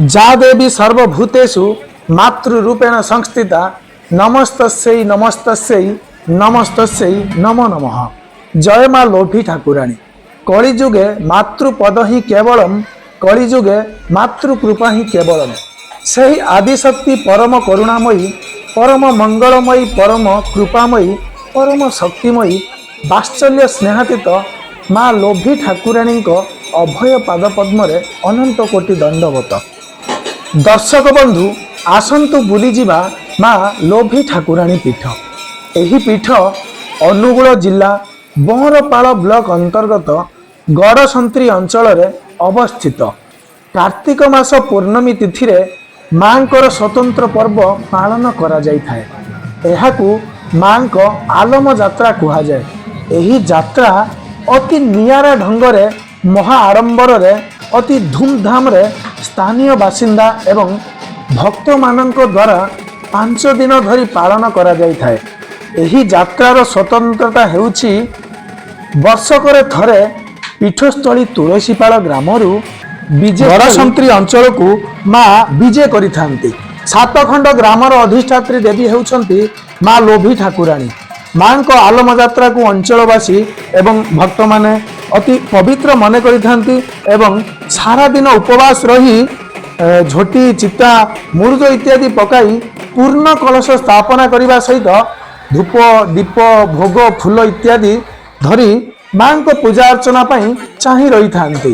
ଯା ଦେବୀ ସର୍ବଭୂତେଷୁ ମାତୃରୂପେଣ ସଂସ୍ଥିତା, ନମସ୍ତସ୍ୟୈ ନମସ୍ତସ୍ୟୈ ନମସ୍ତସ୍ୟୈ ନମୋ ନମଃ। ଜୟ ମା ଲୋଭୀ ଠାକୁରାଣୀ। କଳିଯୁଗେ ମାତୃପଦ ହିଁ କେବଳମ୍, କଳିଯୁଗେ ମାତୃକୃପା ହିଁ କେବଳମ୍। ସେହି ଆଦିଶକ୍ତି ପରମ କରୁଣାମୟୀ, ପରମ ମଙ୍ଗଳମୟୀ, ପରମ କୃପାମୟୀ, ପରମ ଶକ୍ତିମୟୀ, ବାତ୍ସଲ୍ୟ ସ୍ନେହାତୀତ ମା ଲୋଭୀ ଠାକୁରାଣୀଙ୍କ ଅଭୟ ପାଦ ପଦ୍ମରେ ଅନନ୍ତ କୋଟି ଦଣ୍ଡବତ। ଦର୍ଶକ ବନ୍ଧୁ, ଆସନ୍ତୁ ବୁଲିଯିବା ମା ଲୋଭୀ ଠାକୁରାଣୀ ପୀଠ। ଏହି ପୀଠ ଅନୁଗୁଳ ଜିଲ୍ଲା ବଅଁରପାଳ ବ୍ଲକ ଅନ୍ତର୍ଗତ ଗଡ଼ସନ୍ତ୍ରୀ ଅଞ୍ଚଳରେ ଅବସ୍ଥିତ। କାର୍ତ୍ତିକ ମାସ ପୂର୍ଣ୍ଣମୀ ତିଥିରେ ମାଙ୍କର ସ୍ୱତନ୍ତ୍ର ପର୍ବ ପାଳନ କରାଯାଇଥାଏ। ଏହାକୁ ମାଙ୍କ ଆଲମ ଯାତ୍ରା କୁହାଯାଏ। ଏହି ଯାତ୍ରା ଅତି ନିଆରା ଢଙ୍ଗରେ, ମହା ଆଡ଼ମ୍ବରରେ, ଅତି ଧୁମଧାମରେ ସ୍ଥାନୀୟ ବାସିନ୍ଦା ଏବଂ ଭକ୍ତମାନଙ୍କ ଦ୍ୱାରା 5 ଦିନ ଧରି ପାଳନ କରାଯାଇଥାଏ। ଏହି ଯାତ୍ରାର ସ୍ୱତନ୍ତ୍ରତା ହେଉଛି, ବର୍ଷକରେ ଥରେ ପୀଠସ୍ଥଳୀ ତୁଳସୀପାଳ ଗ୍ରାମରୁ ବିଜେ ଗଡ଼ସନ୍ତ୍ରୀ ଅଞ୍ଚଳକୁ ମା ବିଜେ କରିଥାନ୍ତି। ସାତଖଣ୍ଡ ଗ୍ରାମର ଅଧିଷ୍ଠାତ୍ରୀ ଦେବୀ ହେଉଛନ୍ତି ମା ଲୋଭୀ ଠାକୁରାଣୀ। ମାଙ୍କ ଆଲମ ଯାତ୍ରାକୁ ଅଞ୍ଚଳବାସୀ ଏବଂ ଭକ୍ତମାନେ ଅତି ପବିତ୍ର ମନେ କରିଥାନ୍ତି ଏବଂ ସାରାଦିନ ଉପବାସ ରହି ଝୋଟି, ଚିତା, ମୁରୁଜ ଇତ୍ୟାଦି ପକାଇ ପୂର୍ଣ୍ଣ କଳସ ସ୍ଥାପନା କରିବା ସହିତ ଧୂପ, ଦୀପ, ଭୋଗ, ଫୁଲ ଇତ୍ୟାଦି ଧରି ମାଙ୍କ ପୂଜା ଅର୍ଚ୍ଚନା ପାଇଁ ଚାହିଁ ରହିଥାନ୍ତି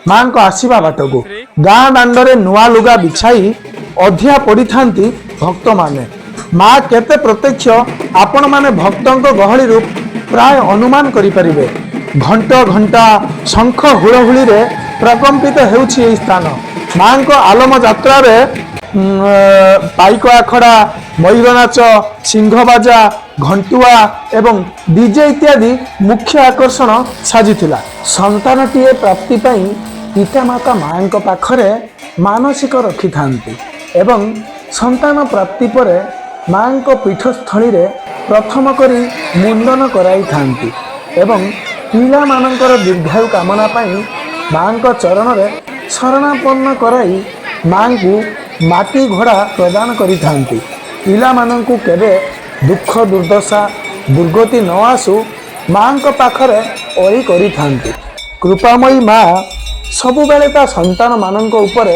ମାଙ୍କ ଆସିବା ବାଟକୁ। ଗାଁ ଦାଣ୍ଡରେ ନୂଆ ଲୁଗା ବିଛାଇ ଅଧିଆ ପଡ଼ିଥାନ୍ତି ଭକ୍ତମାନେ। ମା କେତେ ପ୍ରତ୍ୟକ୍ଷ, ଆପଣମାନେ ଭକ୍ତଙ୍କ ଗହଳିରୁ ପ୍ରାୟ ଅନୁମାନ କରିପାରିବେ। ଘଣ୍ଟ, ଘଣ୍ଟା, ଶଙ୍ଖ, ହୁଳହୁଳିରେ ପ୍ରକମ୍ପିତ ହେଉଛି ଏହି ସ୍ଥାନ। ମାଙ୍କ ଆଲମ ଯାତ୍ରାରେ ପାଇକ ଆଖଡ଼ା, ମୟୂର ନାଚ, ସିଂହବାଜା, ଘଣ୍ଟୁଆ ଏବଂ ଡିଜେ ଇତ୍ୟାଦି ମୁଖ୍ୟ ଆକର୍ଷଣ ସାଜିଥିଲା। ସନ୍ତାନଟିଏ ପ୍ରାପ୍ତି ପାଇଁ ପିତାମାତା ମାଙ୍କ ପାଖରେ ମାନସିକ ରଖିଥାନ୍ତି ଏବଂ ସନ୍ତାନ ପ୍ରାପ୍ତି ପରେ ମାଙ୍କ ପୀଠସ୍ଥଳୀରେ ପ୍ରଥମ କରି ମୁଣ୍ଡନ କରାଇଥାନ୍ତି ଏବଂ ପିଲାମାନଙ୍କର ଦୀର୍ଘାୟୁ କାମନା ପାଇଁ ମାଙ୍କ ଚରଣରେ ଶରଣାପନ୍ନ କରାଇ ମାଙ୍କୁ ମାଟି ଘୋଡ଼ା ପ୍ରଦାନ କରିଥାନ୍ତି। ପିଲାମାନଙ୍କୁ କେବେ ଦୁଃଖ, ଦୁର୍ଦ୍ଦଶା, ଦୁର୍ଗତି ନ ଆସୁ, ମାଙ୍କ ପାଖରେ ଅଳି କରିଥାନ୍ତି। କୃପାମୟୀ ମା ସବୁବେଳେ ତା ସନ୍ତାନମାନଙ୍କ ଉପରେ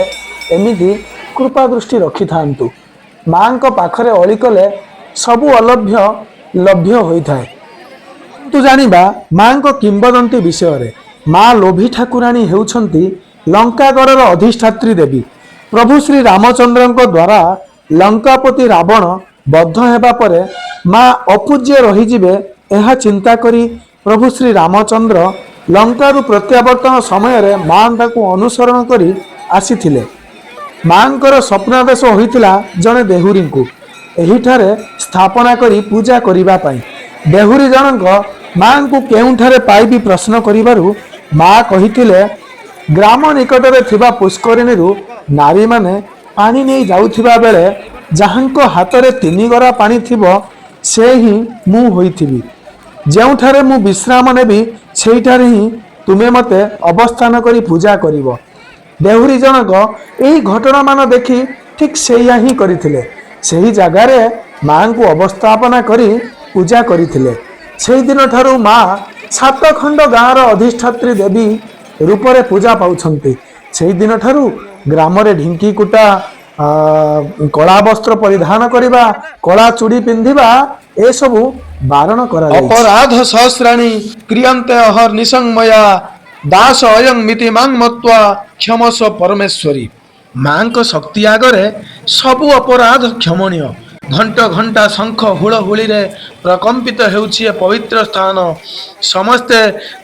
ଏମିତି କୃପା ଦୃଷ୍ଟି ରଖିଥାନ୍ତୁ। ମାଙ୍କ ପାଖରେ ଅଳି କଲେ ସବୁ ଅଲଭ୍ୟ ଲଭ୍ୟ ହୋଇଥାଏ। କିନ୍ତୁ ଜାଣିବା ମାଙ୍କ କିମ୍ବଦନ୍ତୀ ବିଷୟରେ। ମା ଲୋଭୀ ଠାକୁରାଣୀ ହେଉଛନ୍ତି ଲଙ୍କାଗଡ଼ର ଅଧିଷ୍ଠାତ୍ରୀ ଦେବୀ। ପ୍ରଭୁ ଶ୍ରୀ ରାମଚନ୍ଦ୍ରଙ୍କ ଦ୍ୱାରା ଲଙ୍କାପତି ରାବଣ ବଦ୍ଧ ହେବା ପରେ ମା ଅପୂଜ୍ୟ ରହିଯିବେ, ଏହା ଚିନ୍ତା କରି ପ୍ରଭୁ ଶ୍ରୀ ରାମଚନ୍ଦ୍ର ଲଙ୍କାରୁ ପ୍ରତ୍ୟାବର୍ତ୍ତନ ସମୟରେ ମା ତାଙ୍କୁ ଅନୁସରଣ କରି ଆସିଥିଲେ। ମାଙ୍କର ସ୍ୱପ୍ନାଦେଶ ହୋଇଥିଲା ଜଣେ ଦେହୁରୀଙ୍କୁ ଏହିଠାରେ ସ୍ଥାପନା କରି ପୂଜା କରିବା ପାଇଁ। ଦେହୁରୀ ଜଣଙ୍କ ମାଙ୍କୁ କେଉଁଠାରେ ପାଇବି ପ୍ରଶ୍ନ କରିବାରୁ ମା କହିଥିଲେ, ଗ୍ରାମ ନିକଟରେ ଥିବା ପୁଷ୍କରିଣୀରୁ ନାରୀମାନେ ପାଣି ନେଇ ଯାଉଥିବା ବେଳେ ଯାହାଙ୍କ ହାତରେ ତିନି ଗରା ପାଣି ଥିବ, ସେ ହିଁ ମୁଁ ହୋଇଥିବି। ଯେଉଁଠାରେ ମୁଁ ବିଶ୍ରାମ ନେବି, ସେଇଠାରେ ହିଁ ତୁମେ ମୋତେ ଅବସ୍ଥାନ କରି ପୂଜା କରିବ। ଦେହୁରୀ ଜଣକ ଏହି ଘଟଣାମାନ ଦେଖି ଠିକ୍ ସେଇଆ ହିଁ କରିଥିଲେ। ସେହି ଜାଗାରେ ମାଙ୍କୁ ଅବସ୍ଥାପନା କରି ପୂଜା କରିଥିଲେ। ସେଇଦିନଠାରୁ ମା ସାତଖଣ୍ଡ ଗାଁର ଅଧିଷ୍ଠାତ୍ରୀ ଦେବୀ ରୂପରେ ପୂଜା ପାଉଛନ୍ତି। ସେଇଦିନଠାରୁ ଗ୍ରାମରେ ଢିଙ୍କି କୁଟା, କଳା ବସ୍ତ୍ର ପରିଧାନ କରିବା, କଳା ଚୁଡ଼ି ପିନ୍ଧିବା ଏସବୁ ବାରଣ କରାଯାଇଛି। ଅପରାଧ ସହସ୍ରାଣି କ୍ରିୟନ୍ତେ ଅହର୍ନିଶଂ ମୟା, ଦାସ ଅୟଂ ମିତି ମାଂ ମତ୍ୱା କ୍ଷମସ୍ୱ ପରମେଶ୍ୱରୀ। ମାଙ୍କ ଶକ୍ତି ଆଗରେ ସବୁ ଅପରାଧ କ୍ଷମଣୀୟ। ଘଣ୍ଟ, ଘଣ୍ଟା, ଶଙ୍ଖ, ହୁଳହୁଳିରେ ପ୍ରକମ୍ପିତ ହେଉଛି ଏ ପବିତ୍ର ସ୍ଥାନ। ସମସ୍ତେ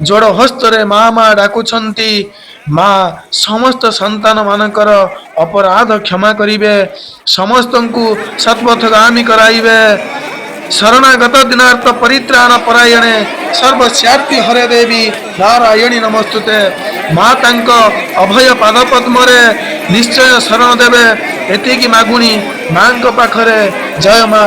ଯୋଡ଼ ହସ୍ତରେ ମା ମା ଡାକୁଛନ୍ତି। ମା ସମସ୍ତ ସନ୍ତାନମାନଙ୍କର ଅପରାଧ କ୍ଷମା କରିବେ, ସମସ୍ତଙ୍କୁ ସତ୍ପଥଗାମୀ କରାଇବେ। ଶରଣାଗତ ଦୀନାର୍ତ୍ତ ପରିତ୍ରାଣ ପରାୟଣେ, ସର୍ବସ୍ୟାର୍ତ୍ତି ହରେ ଦେବୀ ନାରାୟଣୀ ନମସ୍ତୁତେ। ମା ତାଙ୍କ ଅଭୟ ପାଦ ପଦ୍ମରେ ନିଶ୍ଚୟ ଶରଣ ଦେବେ, ଏତିକି ମାଗୁଣି ମାଙ୍କ ପାଖରେ। ଜୟ ମା।